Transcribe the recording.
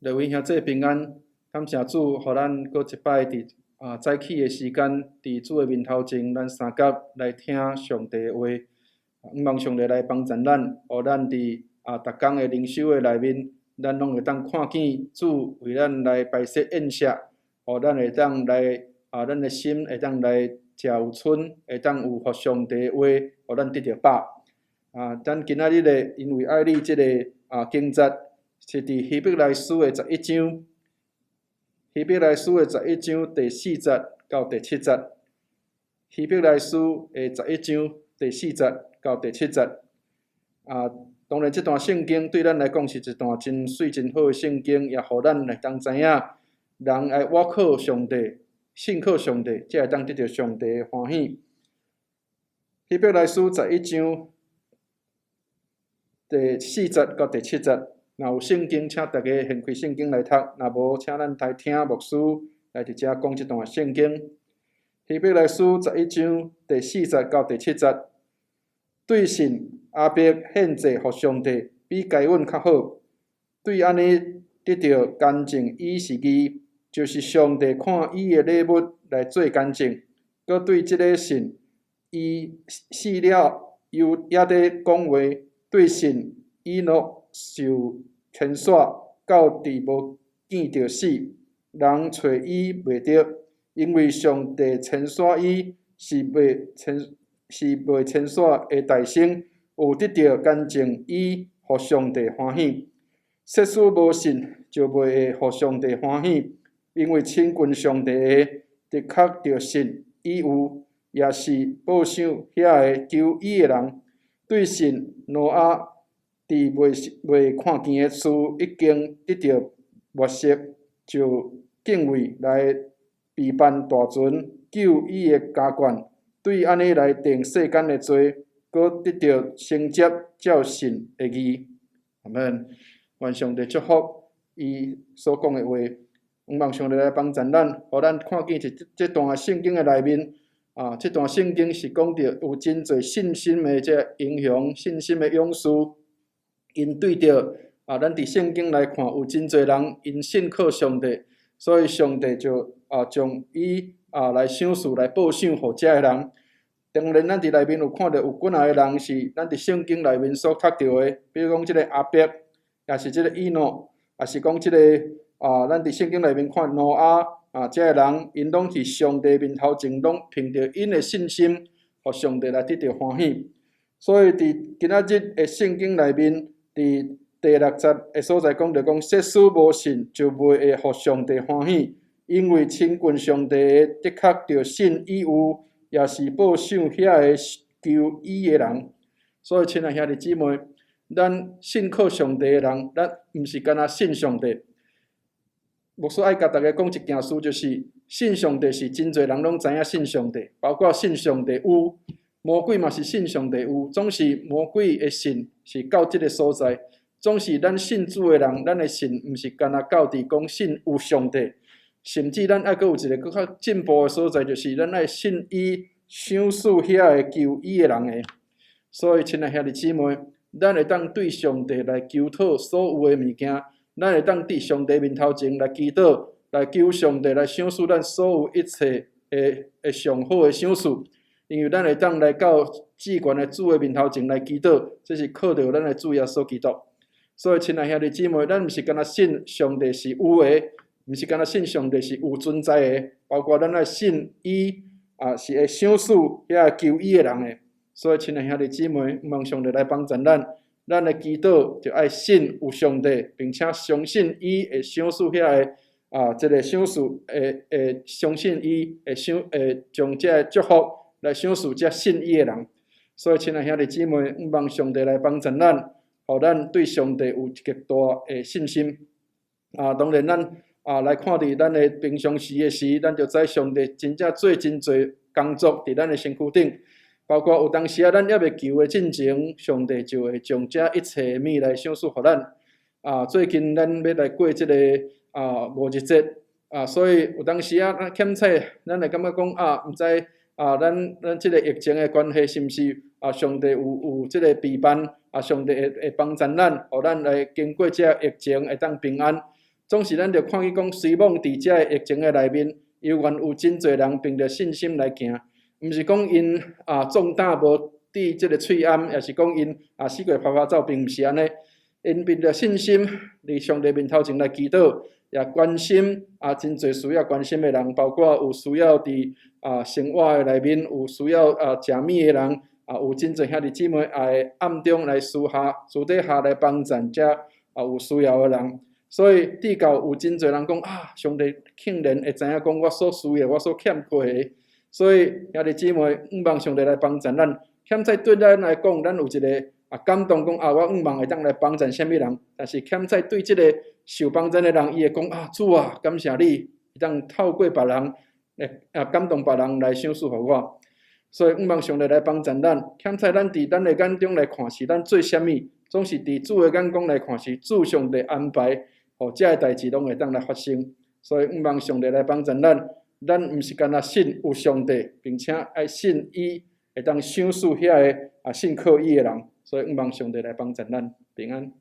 各位兄弟平安，感謝主，予咱閣一擺佇早起的時間，佇主的面頭前，咱相佮來聽上帝的話。向望上帝來幫助咱，予咱佇逐工的靈修的內面，咱攏會當看見主為咱來擺設宴席，予咱會當來咱的心會當來食有賰，會當有予上帝的話，予咱得著飽。咱今仔日的因為愛你這個經節，是佇希伯來書的十一章，希伯來書的十一章第四節到第七節。希伯來書的十一章第四節到第七節。當然，這段聖經對咱來講是一段真媠真好的聖經，也予咱會當知影，人愛倚靠上帝，信靠上帝，才會當得著上帝的歡喜。希伯來書十一章第四節到第七節。若有聖經，請大家掀開聖經來讀；若無，請咱來聽牧師來佇遮講這段聖經。希伯來書十一章第四節到第七節，對信亞伯獻祭予上帝，比該隱較好。對按呢得著乾淨，伊是義，就是上帝看伊的禮物來做乾淨。閣對這个信，伊死了猶猶佇講話。對信，以諾受遷徙，到佇無見著死，人揣伊袂著，因為上帝遷徙伊是袂遷是袂遷徙的大牲，有得著乾淨，伊予上帝歡喜。設使無信，就袂會予上帝歡喜，因為親近上帝的，的確著信伊有，也是報賞遐个求伊的人。對信挪亞佇未未看見的事已經得著默示，就敬畏來備辦大船，救伊的家眷。對按呢來定世間的罪，閣得著承接照信的義。阿們，願上帝祝福伊所講的話，向望上帝來幫助咱，予咱看見佇這段聖經的內面。這段聖經是講著有真濟信心的這个英雄，信心的勇士，𪜶對著咱佇聖經來看，有真濟人𪜶信靠上帝，所以上帝就將伊來賞賜來報賞予這个人。當然，咱佇內面有看著有幾若個人是咱佇聖經內面所讀著的，比如講這个亞伯，抑是這个以諾，抑是講這个咱佇聖經內面看挪亞。這个人，𪜶攏佇上帝面頭前，攏憑著𪜶的信心，予上帝來得著歡喜。所以，佇今仔日的聖經內面，佇第六節的所在講著講，設使無信，就袂會予上帝歡喜，因為親近上帝的，的確著信伊有，也是報賞遐个求伊的人。所以，親愛兄弟姊妹，咱信靠上帝的人，咱毋是干焦信上帝。牧師愛共大家講一件事，就是信上帝是真濟人攏知影信上帝，包括信上帝有，魔鬼嘛是信上帝有，總是魔鬼的信是到這个所在，總是咱信主的人，咱的信毋是干焦到佇講信有上帝，甚至咱愛閣有一个閣較進步的所在，就是咱愛信伊賞賜遐个求伊的人的。所以，親愛兄弟姊妹，咱會當對上帝來求討所有的物件。咱會當佇上帝面頭前來祈禱，來求上帝來賞賜咱所有一切的的上好的賞賜，因為咱會當來到至懸的主的面頭前來祈禱，這是靠著咱的主耶穌基督。所以，親愛兄弟姊妹，咱毋是干焦信上帝是有的，毋是干焦信上帝是有存在的，包括咱愛信伊是會賞賜遐個求伊的人的。所以，親愛兄弟姊妹，望上帝來幫助咱。咱的祈禱就愛信有上帝，並且相信伊會賞賜遐个這个賞賜會會相信伊會賞會將這个祝福來賞賜這信伊的人。所以，親愛兄弟姊妹，望上帝來幫助咱，予咱對上帝有極大的信心。當然，咱來看佇咱的平常時的時，咱就知上帝真正做真濟工作佇咱的身軀頂。包括有當時啊，咱猶未求的進前，上帝就會將這一切物來賞賜予咱。最近咱欲來過這个五日節，所以有當時啊，咱檢測，咱會感覺講毋知咱這个疫情的關係，是毋是上帝有有這个備辦，上帝會會幫助咱，予咱來經過這个疫情會當平安。總是咱著看見講，雖罔佇這个疫情的內面，猶原有真濟人憑著信心來行，毋是講𪜶啊壯膽無得這个喙罨，抑是講𪜶啊四界趴趴走，並毋是按呢。𪜶憑著信心佇上帝面頭前來祈禱，也關心啊真濟需要關心的人，包括有需要佇啊生活的內面有需要啊食物的人，啊有真濟兄弟姊妹也會暗中來私下私底下來幫贊遮啊有需要的人。所以至到有真濟人講啊，上帝竟然會知影講我所需要、我所欠缺的。所以兄弟姊妹，向望上帝來幫贊咱。欠在對咱來講，咱有一个啊感動講啊，我向望會當來幫贊啥物人。但是欠在對這个受幫贊的人，伊會講啊，主啊，感謝你，會當透過別人來啊感動別人來賞賜予我。所以向望上帝來幫贊咱。欠在咱佇咱的眼中來看是咱做啥物，總是佇主的眼光來看是主上帝安排，予這个代誌攏會當來發生。所以向望上帝來幫贊咱。咱毋是干焦信有上帝，並且愛信伊會當賞賜遐个啊信靠伊的人。所以向望上帝來幫贊咱，平安。